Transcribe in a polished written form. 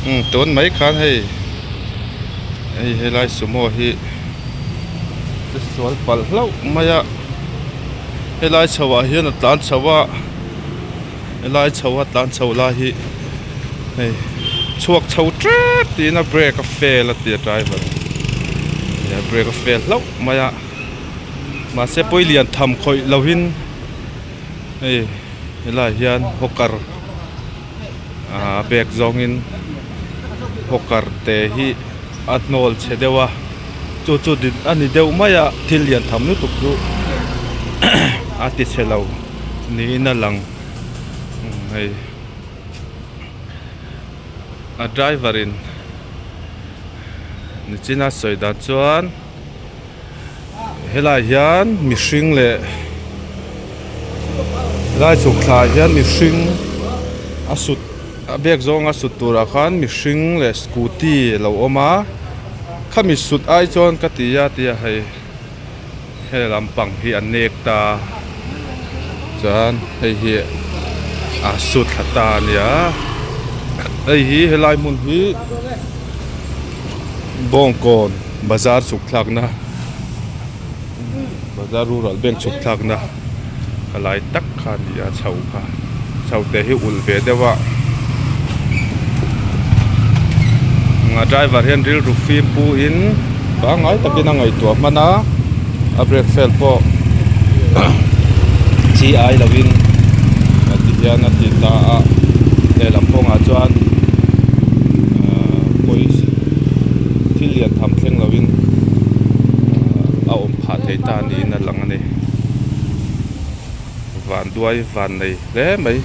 Umm tun mai khan hei hei helai sumo hi che sual palh hlauh mai a helai chho ah hian a tlan chho a helai chho a tlan chho lai hi hei chhuak chho tep tiin a brake a fail a ti a driver in a brake a fail hlauh mai a mahse pawi lian tham khawih lovin hei helaiah hian hawker a bag zawngin hawker te hi a hnawl chhe deuh a chu chu a ni deuh mai a thil lian tham lutuk chu a ti chhe lo niin a lang hei a driver in nichina sawi dan chuan. Helaiah hian mihring leh helai chhuk thla ah hian mihring a sut a biak zawnga sut turah khan mihring leh scooty a lo awm a khami sut ai chuan ka ti a tia hei he lampang hi a nek ta chuan hei hi a sut thla ta a nia hei hi helai hmun hi bawngkawn. Bazar chhuk thlakna bazar rural bank chhuk thlakna a lai tak kha a ni a chho kha chho te hi ulh ve deuh a a driver hian rilru fim pu in pangngai takin a ngaihtuah hman a a brake fail pawh chi ai lo in ti hian a ti ta a lehlam kawngah chuan ahh pawisa thil lian tham thleng lo in a awm phah thei ta niin a lang a ni van duai van nei hle mai.